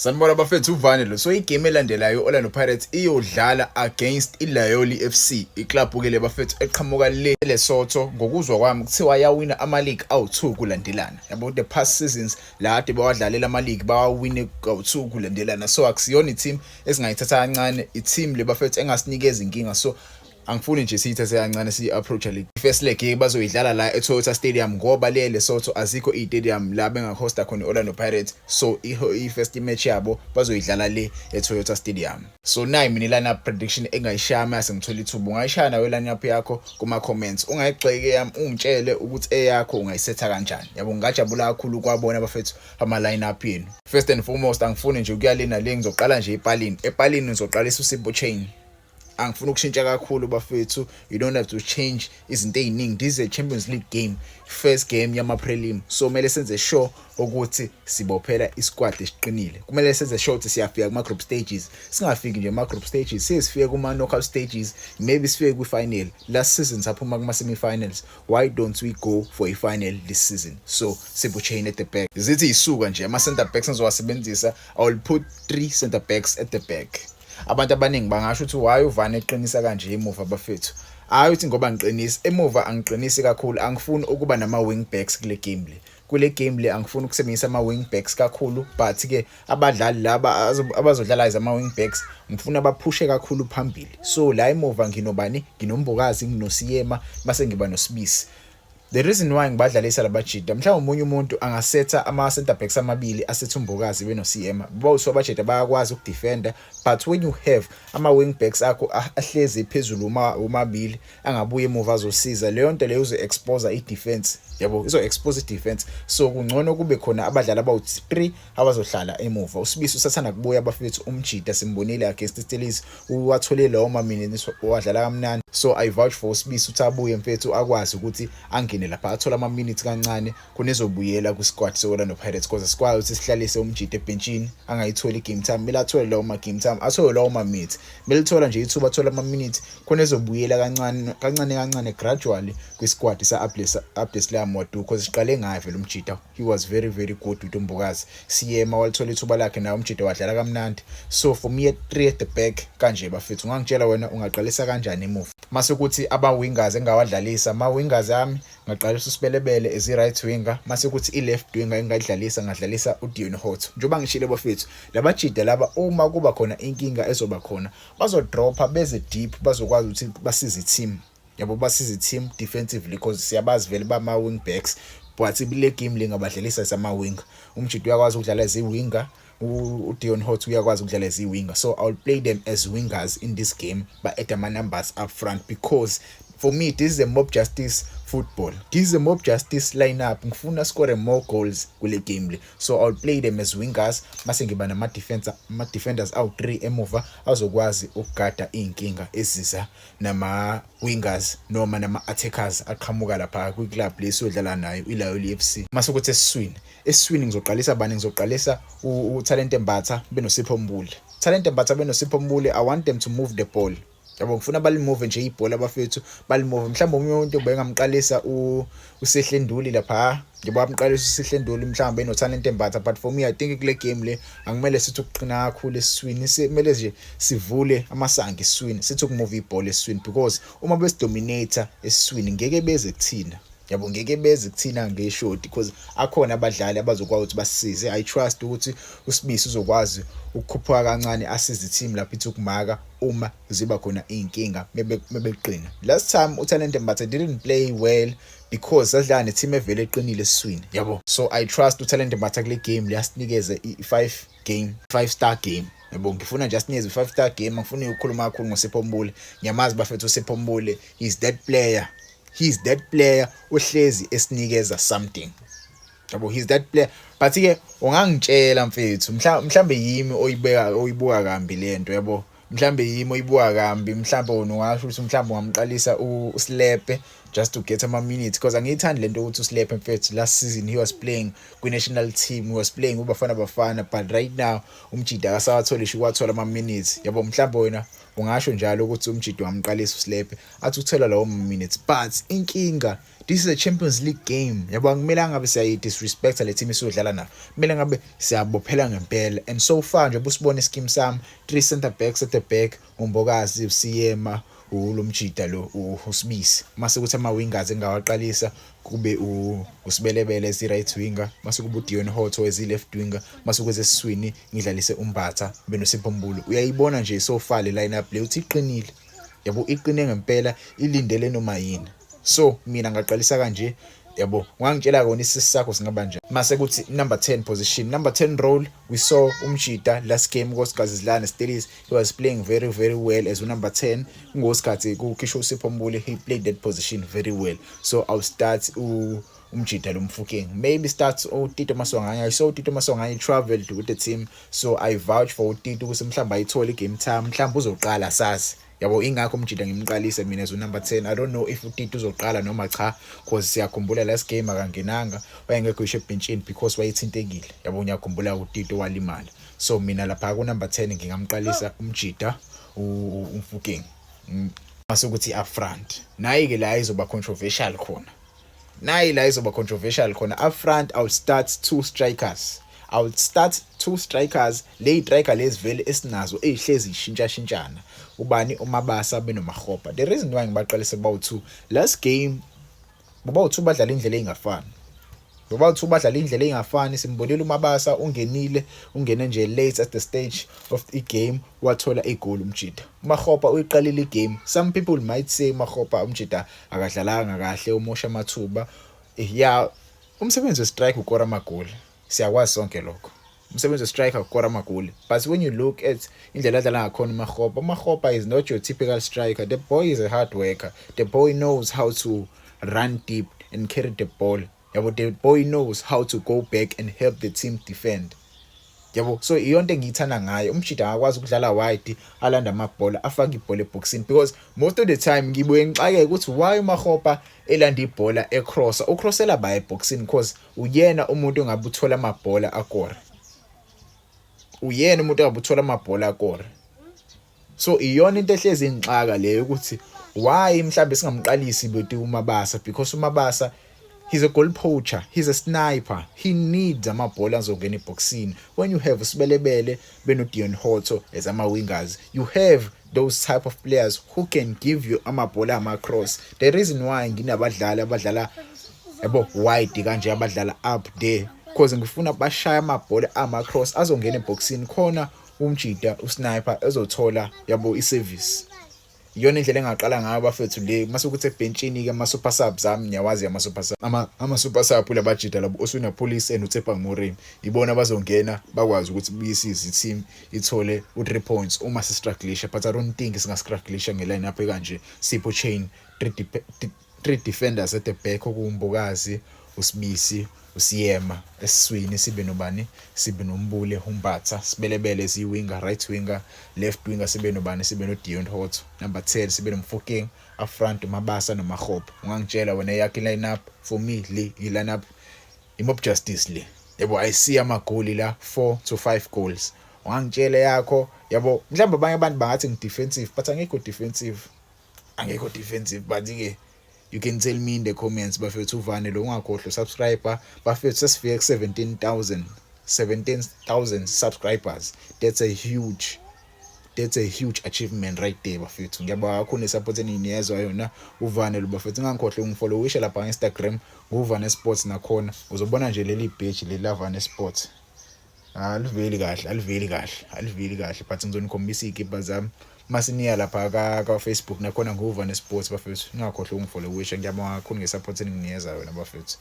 Sanibona bafethu, uvane lo. So igame elandelayo, Orlando Pirates iyodlala against iLioli FC, iclub ke le bafethu eqhamuka le Lesotho. Ngokuzwa kwami kuthiwa yawina ama league awu2 kulandelana. Yabo, the past seasons la kade bawadlalela ama league, bawawine kawu2 kulandelana. So akusiyona i-team esingayithatha kancane, i-team le bafethu engasinikeza inkinga. So angifuni nje siyithathe kancane siyi-approach le first leg ke. Bazoyidlala la e-Toyota Stadium ngoba le Lesotho azikho i-stadium la bengahosta khona i-Orlando Pirates, so i-first match yabo bazoyidlala le e-Toyota Stadium. So nayi mina i-lineup prediction engayishaya. Mase ngithola ithuba, ungayishaya nawe i-lineup yakho kuma-comments, ungayigxeke yami, ungitshele ukuthi eyakho ungayisetha kanjani, yabo. Ngingajabula kakhulu ukwabona abafethu ama-lineup yenu. First and foremost, angifuni nje ukuya le nale, ngizoqala nje epalini. Epalini ngizoqalisa uSipho Chaine. Angifuni ukushintsha kakhulu bafethu, you don't have to change izinto ey'ningi. This is a Champions League game, first game yama-prelim, so kumele senze sure ukuthi sibophela isquad esiqinile. Kumele senze sure ukuthi siyafika kuma-group stages, singafiki nje kuma-group stages, sesifike kuma-knockout stages, maybe sifike kwi-final. Last season saphuma kuma-semi-finals, why don't we go for a final this season? So Sipho Chaine at the back. Zithi yisuka nje ama-center backs engizowasebenzisa, I will put three center backs at the back. Abantu abaningi bangasho ukuthi why uvane eqinisa kanje emuva bafethu. Hayi ukuthi ngoba ngiqinisa emuva, angiqinisi kakhulu. Angifuni ukuba nama-wing backs kule game le. Kule game le angifuni ukusebenzisa ama-wing backs kakhulu, but ke abadlali laba abazodlala as ama-wing backs ngifuna baphushe kakhulu phambili. So la emuva nginobani? NginoMbokazi, nginoSiyema, mase ngiba noSibisi. The reason why ngibadlalisa labajida, mhlawumbe omunye umuntu angasetha ama-center backs amabili, asethe uMbokazi benoSiyema, both abajida bayakwazi ukudefenda, but when you have ama-wing backs akho ahlezi phezulu omabili, angabuye emuva azosiza, leyo nto leyo izo-expose i-defense, yabo, izo-expose i-defense. So kungcono kube khona abadlali abawu-3 abazohlala emuva. USibisi usathanda kubuya abafethu, umjida simbonile against Stellies, uwathole lawo ma-minutes, wadlala kamnandi. So I vouch for uSibisi ukuthi abuye mfethu, akwazi ukuthi angene lapha, athole ama-minutes kancane khona ezobuyela kwi-squad se-Orlando Pirates, because sikwazi ukuthi sihlalise umjida ebhentshini angayitholi i-game time. Kumele athole lawo ma-game time, athole lawo ma-minutes. Kumele lithola nje ithuba, athole ama-minutes khona ezobuyela kancane kancane kancane, gradually kwi-squad sa-Abdeslam Ouaddou, because siqale ngayo vele umjida. He was very very good with uMbokazi. Siyema walithola ithuba lakhe naye umjida, wadlala kamnandi. So for me, three at the back kanje bafethu. Ungangitshela wena ungaqalisa kanjani emuva? Mase kuthi aba-wingers engawadlalisa, ama-wingers ami ngaqalisa uSibelebele as i-right winger, mase kuthi i-left winger engayidlalisa, ngadlalisa uDeon Hotto. Njengoba ngishilo bafethu, labajida laba uma kuba khona inkinga ezoba khona, bazodropha beze deep, bazokwazi ukuthi basize i-team, yabo, basize i-team defensively, because siyabazi vele bama-wing backs, but le game le ngabadlalisa sama-winger. Umjida uyakwazi ukudlala as i-winger, uDeon Hotto uyakwazi ukudlala as i-winger, so I'll play them as wingers in this game, ba-add ama-numbers up front, because for me this is a mob justice football, this is a mob justice lineup. Ngifuna score more goals kule game le, so I'll play them as wingers, mase ngiba nama-defense, ama-defenders awu-3 emuva azokwazi ukugada iy'nkinga eziza nama-wingers noma nama-attackers aqhamuka lapha kwi-club lesiyodlala nayo, iLioli FC. Mase kuthi esiswini, esiswini ngizoqalisa bani? Ngizoqalisa uTalente Mbatha benoSipho Mbule. Talente Mbatha benoSipho Mbule, I want them to move the ball, yabo. Ngifuna balimove nje ibhola bafethu, balimove. Mhlawumbe omunye umuntu bengamqalisa uSehle Nduli lapha, njengoba bamqalisa uSihle Nduli mhlawumbe enoTalente Mbatha, but for me I think kule game le angimele sithi ukuqina kakhulu esiswini, kumele nje sivule amasango esiswini, sithi ukumove ibhola esiswini, because uma besidominate esiswini ngeke beze kuthina, yabo, ngeke beze kuthina ngeshoti, because akhona abadlali abazokwazi ukuthi basisize. I trust ukuthi uSibisi uzokwazi ukukhuphuka kancane, asize i-team lapho ithi ukumaka uma ziba khona iy'nkinga mebeqina. Last time uTalente Mbatha didn't play well because sadlala ne-team evele eqinile esiswini, yabo. So I trust uTalente Mbatha kule game le, asinikeze i-5 game, 5 star game, yabo. Ngifuna nje asinikeze i-5 star game. Angifuni ukukhuluma kakhulu ngoSipho Mbule, ngiyamazi bafethu uSipho Mbule. He's that player, he's that player ohlezi esinikeza something, yabo, he's that player. But ke ungangitshela mfethu, mhlambe yimi oyibeka oyibuka kambi lento, yabo, mhlambe yimi oyibuka kambi. Mhlambe wona ungasho ukuthi mhlambe ungamqalisa uSilepe. Just to get ama-minutes, because angiyithandi lento ukuthi uSilepe, mfethu, last season he was playing kwi-national team, he was playing uBafana Bafana, but right now umjida akasawatholi isho ukwathola ama-minutes, yabo. Mhlawumbe wena ungasho njalo ukuthi umjida wamqalisa uSilepe athi uthola lawo minutes, but inkinga, this is a Champions League game, yabo. Akumelanga ngabe siyayi-disrespecta le team esiyodlala nayo, kumele ngabe siyabophela ngempela. And so far nje busibona iskim sami, three center backs at the back, uMbokazi, uSiyema, ulomjida lo uSibisi. Mase kuthi ama-wingers engawaqalisa kube uSibelebele as i-right winger, mase kuba uDeon Hotto as i-left winger, mase kuze esiswini ngidlalise uMbatha benoSipho Mbule. Uyayibona nje so far le lineup le uthi iqinile, yabo, iqine ngempela, ilindele noma yini. So mina ngaqalisa kanje, yabo. Ungangitshela kona isisi sakho singaba njani? Mase kuthi number 10 position, number 10 role, we saw umjida last game koSikazi zidlala Stellies, he was playing very, very well as number 10. Ngosikhathi kukhishwa uSipho Mbule, he played that position very well. So I'll start umjida lo Mofokeng, maybe start uTito Maswanganyi. I saw uTito Maswanganyi traveled with the team, so I vouch for uTito ukuthi mhlawumbe ayithole igame time, mhlawumbe uzoqala sasi, yabo. Ingakho umjida ngimqalise mina as number 10. I don't know if uTito uzoqala noma cha, cause siyakhumbula last game akangenanga, wayengekho isho ebhenchini because wayethintekile, yabo. Ngiyakhumbula uTito walimala. So mina lapha ku number 10 ngingamqalisa umjida uMofokeng. Mase ukuthi up front, nayi ke la izoba controversial khona, nayi la izoba controversial khona. Up front I'll start two strikers, I would start two strikers. Le striker lezi vele esinazo ezihlezi ishintsha shintshana, ubani, uMabasa benoMakgopa. The reason why ngibaqalise bawu2, last game bobawu2 badlala indlela engafani, bobawu2 badlala indlela engafani. Simbonile uMabasa ungenile, ungene nje late at the stage of the game, wathola igoli umjida. UMakgopa uyiqalile igame. Some people might say uMakgopa, umjida akadlalanga kahle, umosha amathuba. Yeah, umsebenzi we-striker ukora amagoli, siyakwazi sonke lokho, umsebenzi we-striker ukukora amagoli. But when you look at indlela adlala ngakhona uMakgopa, uMakgopa is not your typical striker. The boy is a hard worker, the boy knows how to run deep and carry the ball, yabo. The boy knows how to go back and help the team defend, yabo. So iyonto engiyithanda ngayo umjida, akakwazi ukudlala wide, alanda amabhola, afake ibhola eboxini, because most of the time ngibuye ngixakeke ukuthi why uMakgopa elanda ibhola ecrossa, ucrossela ba eboxini, because uyena umuntu ongabe uthola amabhola akore, uyena umuntu ongabe uthola amabhola akore. So iyona into ehlezi ingixaka leyo ukuthi why mhlambe singamqalisi beti uMabasa, because uMabasa, he's a goal poacher, he's a sniper, he needs amabhola azongena eboxini. When you have uSibelebele beno Deon Hotto as ama wingers, you have those type of players who can give you amabhola ama cross. The reason why nginabadlali abadlala, yabo, wide kanje, abadlala up there, because ngifuna bashaya amabhola ama cross azongena eboxini khona umjida usniper ezothola, yabo, iservice. Iyona indlela engaqala ngayo, bafethu, le. Mase kuthi ebhentshini ke ama super subs ami, ngiyawazi ama super sub, ama super sub labajida labo, Oswin Appollis and uTshepang Moremi, ibona abazongena bakwazi ukuthi buyisize i-team ithole u3 points uma sistrugglisha. But I don't think singastrugglisha ngeline up kanje. Sipho Chaine, three defenders at the back, okuwuMbokazi, uSibisi, uSiyema. Esiswini sibe nobani? Sibe noMbule, uMbatha, Sibelebele ziwinger, right winger. Left winger sibe nobani? Sibe noDeon Hotto. Number 10 sibe noMofokeng. Up front uMabasa noMakgopa. Ungangitshela wena yakhe line up? For me le i line up i-mob justice le, yabo. I see amagoli la, 4 to 5 goals. Ungangitshela yakho, yabo. Mhlawumbe abanye abantu bangathi ngi-defensive, but angekho defensive, angekho defensive. But ke you can tell me in the comments, bafethu. Uvane lo, ungakhohlwa subscribe, bafethu. Sesifike ku 17,000, 17,000 subscribers. That's a huge achievement right there, bafethu. Ngiyabonga kakhulu nesupport eninikeza yona. Uvane lo, bafethu. Ungangikhohlwa ungifollowishe lapha Instagram, nguvane Sports. Nakhona uzobona nje leli badge leli lavane Sports. Aliveli kahle, aliveli kahle, aliveli kahle, but ngizonikhombisa iy'kipa zami masiniya lapha ka Facebook, nakhona nguvane Sports, bafethu. Ungakhohlwa ungifollowishe. Ngiyabonga kakhulu ngesupport eninginikeza yona, bafethu.